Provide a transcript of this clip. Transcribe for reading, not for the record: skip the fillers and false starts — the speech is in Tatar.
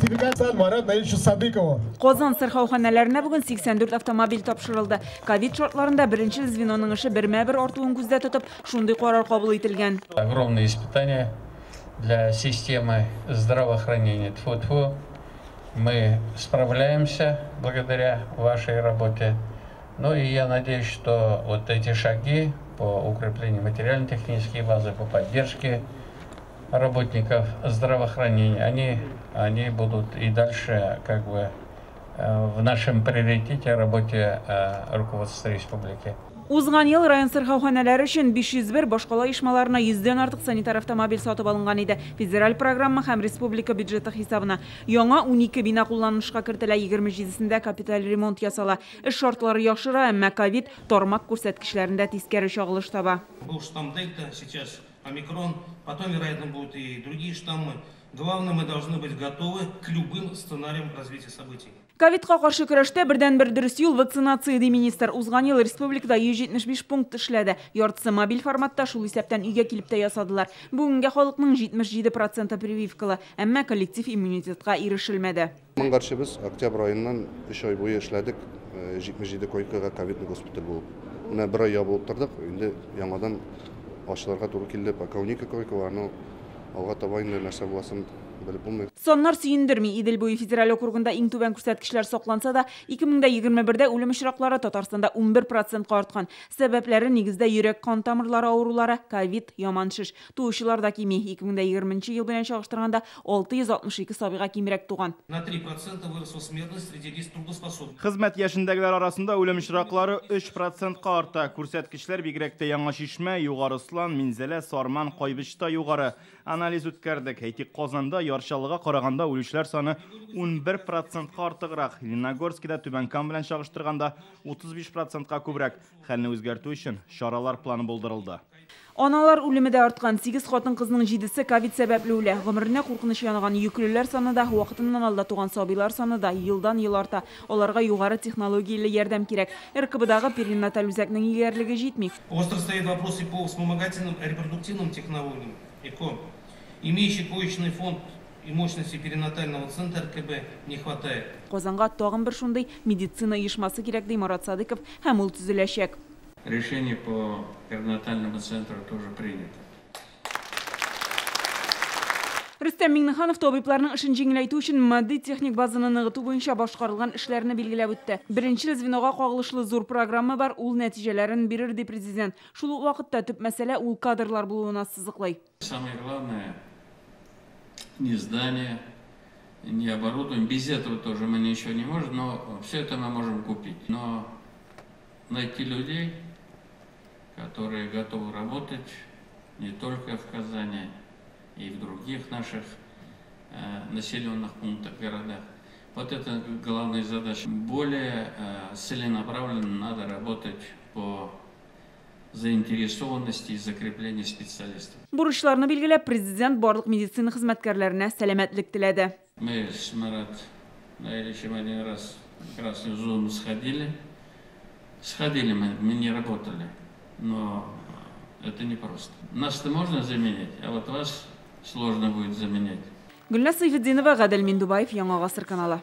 Сертификат Марат Наилевичу Садыкову. Казан сырхауханәләренә бүген 84 автомобиль тапшырылды. Ковид шартларында беренчел звеноның эше бермә-бер артуын күздә тотып, шундый карар кабул ителгән. Огромные испытания для системы здравоохранения. Тьфу-тьфу, мы справляемся благодаря вашей работе. Ну и я надеюсь, что вот эти шаги по укреплению материально-технической базы, по поддержке работников здравоохранения, они будут и дальше как бы в нашем приоритете работе руководства республики. Узган ел район сырхауханәләре өчен 501, башкала оешмаларына 100дән артык санитар автомобиль сатып алынган иде. Федераль программа һәм республика бюджеты хисабына яңа 12 бина кулланылышка кертелә, 27сендә капиталь ремонт ясала. Эш шартлары яхшыра, әмма ковид тармак күрсәткечләрендә тискәре чагылыш таба. Был штамм Дельта, сейчас омикрон, потом, вероятно, будут и другие штаммы. Главное, мы должны быть готовы к любым сценариям развития событий. Ковидка каршы көрәштә бердәнбер дөрес юл вакцинация, ди министр. Узган ел республикада 175 пункт эшләде. Яртысы мобиль форматта, шул исәптән өйгә килеп тә ясадылар. Бүгенгә халыкның 77% прививкалы, әмма коллектив иммунитетка ирешелмәде. Моңарчы без октябрь аеннан 3 ай буе эшләдек, 77 койкага ковидный госпиталь булып. Менә бер ай ябылып тордык, инде яңадан ачылырга туры килде. Пока 12 койка бар, но алга таба инде нәрсә буласын белеп булмый. Саннар сөендерми. Идел буе федераль округында иң түбән күрсәткечләр сакланса да, 2021дә үлем очраклары Татарстанда 11%ка арткан. Сәбәпләре нигездә йөрәк кан тамырлары авырулары, ковид, яман шеш. Туучылар да кими. 2020 ел белән чагыштырганда 662 сабыйга кимрәк туган. На 3% выросла смертность среди лиц трудоспособных. Хезмәт яшендәгеләр арасында үлем очраклары 3%ка арта. Күрсәткечләр бигрәк тә Яңа Чишмә, Югары Ослан, Минзәлә, Сарман, Кайбычта югары. Анализ үткәрдек. Әйтик, Казанда Яр Чаллыга караганда үлүчеләр саны 11%ка артыграк. Лениногорскида Түбән Кама белән чагыштырганда 35%ка күбрәк. Хәлне үзгәртү өчен чаралар планы булдырылды. Аналар үлеме дә арткан. 8 хатын-кызның 7се ковид сәбәпле үлә. Гомеренә куркыныч янаган йөклеләр саны да, вакытыннан алда туган сабыйлар саны да елдан-ел арта. Аларга югары технологияле ярдәм кирәк. РКБдагы перинаталь үзәкнең егәрлеге җитми. Остро стоит вопрос и по вспомогательным репродуктивным технологиям. ЭКО. Имеющий коечный фонд и мощности перинатального центра РКБ не хватает. Казанга тагын бер шундый медицина оешмасы кирәк, ди Марат Садыков, һәм ул төзеләчәк. Решение по перинатальному центру тоже принято. Рөстәм Миңнеханов табибларның эшен җиңеләйтү өчен матди техник базаны ныгыту буенча башкарылган эшләрне билгеләп үтте. Беренчел звенога кагылышлы зур программа бар, ул нәтиҗәләрен бирер, ди президент. Шул ук вакытта төп мәсьәлә ул кадрлар булуын ассызыклый. Самое главное не здание, не оборудование. Без этого тоже мы ничего не можем, но все это мы можем купить. Но найти людей, которые готовы работать не только в Казани и в других наших населенных пунктах, городах. Вот это главная задача. Более целенаправленно надо работать по заинтересованности и закреплению специалистов. Бурычларны билгеләп, президент барлык медицина хезмәткәрләренә сәламәтлек теләде. Мы с Марат Наилевичем один раз в красную зону сходили. Сходили мы не работали, но это непросто. Нас-то можно заменить, а вот вас сложно будет заменять. Гөлназ Сайфетдинова, Гадел Миндубаев, Яңа Гасыр каналы.